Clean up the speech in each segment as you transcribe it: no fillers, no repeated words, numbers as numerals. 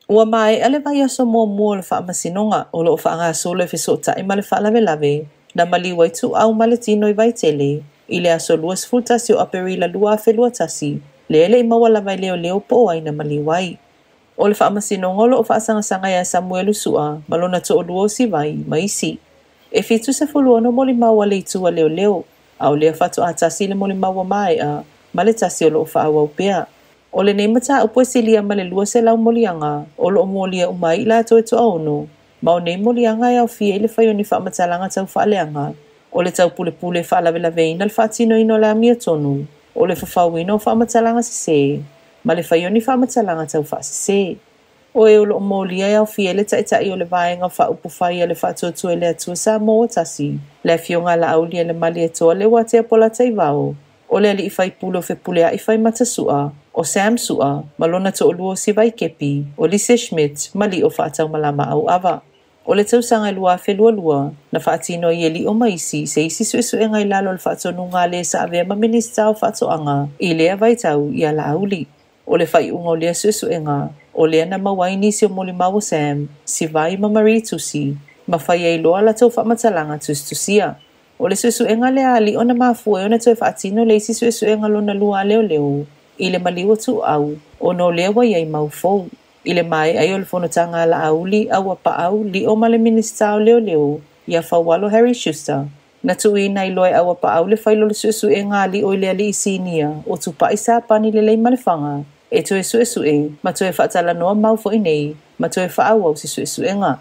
Ua maea le vaiaso muamua o le faamasinoga o loo faagasolo e fesootai ma le faalavelave na maliu ai Tuuau ma le tino i Vaitele i le aso 21 o Aperila 2021, lea e le i maua lava e leoleo po o ai na maliu ai. O le faamasinoga o loo faasagasaga ia Samuelu Su'a ma lona toalua o Sivai ma isi. E 76 molimau a le itu a leoleo, a o lea faatoa tasi le molimau ua maea ma le tasi o loo faaauau pea. O lenei mataupu e silia ma le 200 moliaga o loo molia uma ai i latou e toaono, ma o nei moliaga e aofia ai le fai o ni faamatalaga taufaaleaga, o le taupulepule e faalavelaveina le faatinoina o le amiotonu, o le fafauina o faamatalaga sesē, ma le fai o ni faamatalaga taufaasese. O e o loo molia e aofia ai le taitai o le Vaega Faaupufai a le Faatuatua i le Atua Samoa ua Tasi, le afioga ia Laaulialemalietoa Leuatea Polataivao, o le alii faipule o Fepuleai Faimata Su'a, o Sam Su'a, ma lona toalua o Sivai Kepi, o Lise Schmidt ma Lio Faataumalama Auava. O le tausaga e 2022, na faatino ai e Lio ma isi se isi suesuega i lalo o le faatonuga a le sa avea ma Minisita o Faatoaga i lea vaitau ia Laauli. O le faaiuga o lea suesuega, o lea na maua ai nisi o molimau o Sam, Sivai ma Marie Tusi, ma fai ai loa latou faamatalaga tusitusia. O le suesuega lea a Lio na mafua ai ona toe faatino le isi suesuega lona lua a leoleo i le maliu o Tuuau, ona o lea ua i ai mau fou. I le maea ai o le fonotaga a Laauli, Auapaau, Lio ma le Minisita o Leoleo, ia Faualo Harry Schuster, na tuuina ai loa e Auapaau le faila o le suesuega a Lio i le alii sinia o Tupai Sapani Leleimalefaga e toe suesue ma toe faatalanoa mau foi nei ma toe faaauau se suesuega.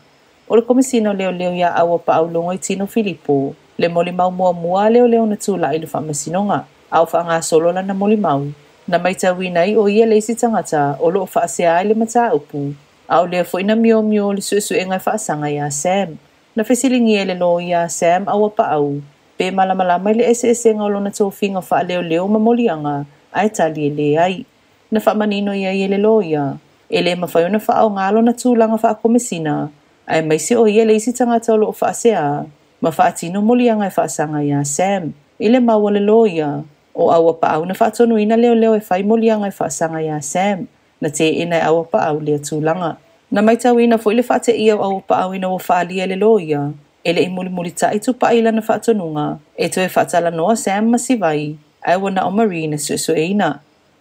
O le Komesina o Leoleo ia Auapaau Logoitino Filipo, le molimau muamua a leoleo na tulai i le faamasinoga, a o faagasolo lana molimau, na matauina ai o ia le isi tagata o loo faasea ai le mataupu, a o lea foi na miomio le suesuega e faasaga iā Sam. Na fesiligia e le loia a Sam Auapaau pe malamalama i le eseesega o lona tofiga faaleoleo ma moliaga, ae tali e leai. Na faamanino i ai e le loia, e le mafai ona faaaoga lona tulaga faakomesina, aemaise o ia le isi tagata o loo faasea ma faatino moliaga e faasaga iā Sam. I le mau a le loia, o Auapaau na faatonuina leoleo e fai moliaga e faasaga iā Sam, na teena e Auapaau lea tulaga. Na matauina foi le faateia o Auapaau ina ua faaalia e le loia, e le i mulimulita'i Tupai i lana faatonuga, e toe faatalanoa Sam ma Sivai, ae ua na o Marie na suesueina.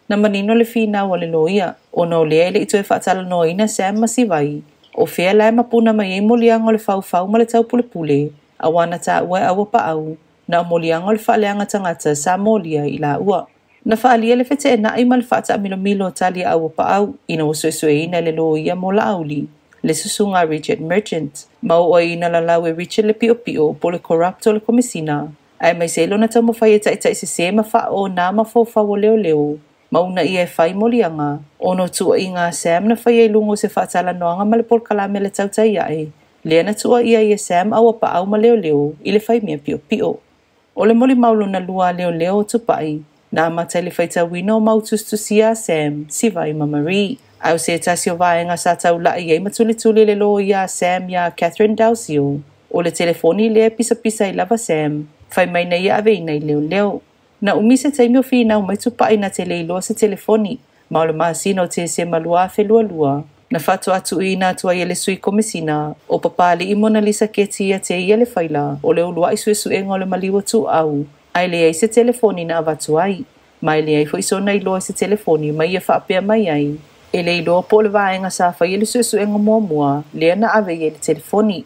Na manino le finau a le loia, ona o lea e le i toe faatalanoaina Sam ma Sivai, o fea la e mapuna mai ai moliaga o le faufau ma le taupulepule, auā na taua e Auapaau, na o moliaga o le faaleaga tagata sa molia i laua. Na faaalia le feteenai ma le faataamilomilo o tali a Auapaau ina ua suesueina e le loia mo Laauli, le susuga a Richard Merchant, ma oo ai ina lalau e Richard le piopio po o le corrupt o le komesina, aemaise ai lona taumafai e taitaisesē ma faaonā mafaufau o leoleo, ma uunaia e fai moliaga, ona o tuuaiga a Sam na faia i luga o se faatalanoaga ma le polokalame a le Tautai Ae, lea na tuuaia ai e Sam Auapaau ma leoleo i le faimea piopio. O le molimau lona lua a leoleo o Tupai, na amata i le faitauina o mau tusitusia a Sam, Sivai ma Marie. Ae o se tasi o vaega sa taulai ai ma tulituli le loia a Sam iā Catherine Dalzio, o le telefoni lea e pisapisa ai lava Sam, fai mai na ia aveina i leoleo. Na umi se taimi o finau mai Tupai na te le iloa se telefoni, ma o le masina o Tesema 2022, na faatoa tuuina atu ai e le sui komesina o Papali'i Monalisa Keti ia te ia le faila o le uluai suesuega o le maliu o Tuuau, ae leai se telefoni na avatu ai, ma e leai foi sona iloa i se telefoni ma ia faapea mai ai, e le iloa po o le vaega sa faia le suesuega muamua lea na ave i ai le telefoni.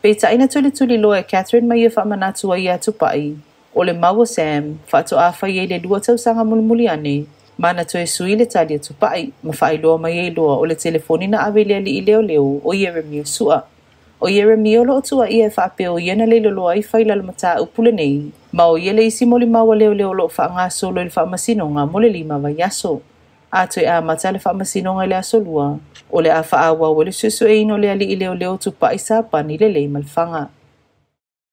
Peitai na tulituli loa e Catherine ma ia faamanatu ai iā Tupai, o le mau o Sam, faatoa fai ai le 2 tausaga mulimuli ane, ma na toe sui le tali a Tupai, ma faailoa mai ai loa o le telefoni na ave i le alii leoleo o Ieremia Su'a. O Ieremia o loo tuuaia e faapea o ia na leiloloa ai faila o le mataupu lenei, ma o ia le isi molimau a leoleo o loo faagasolo i le faamasinoga mo le 5 vaiaso. A toe amata le faamasinoga i le aso Lua, o le a faaauau ai le suesueina o le alii leoleo o Tupai Sapani Leleimalefāga.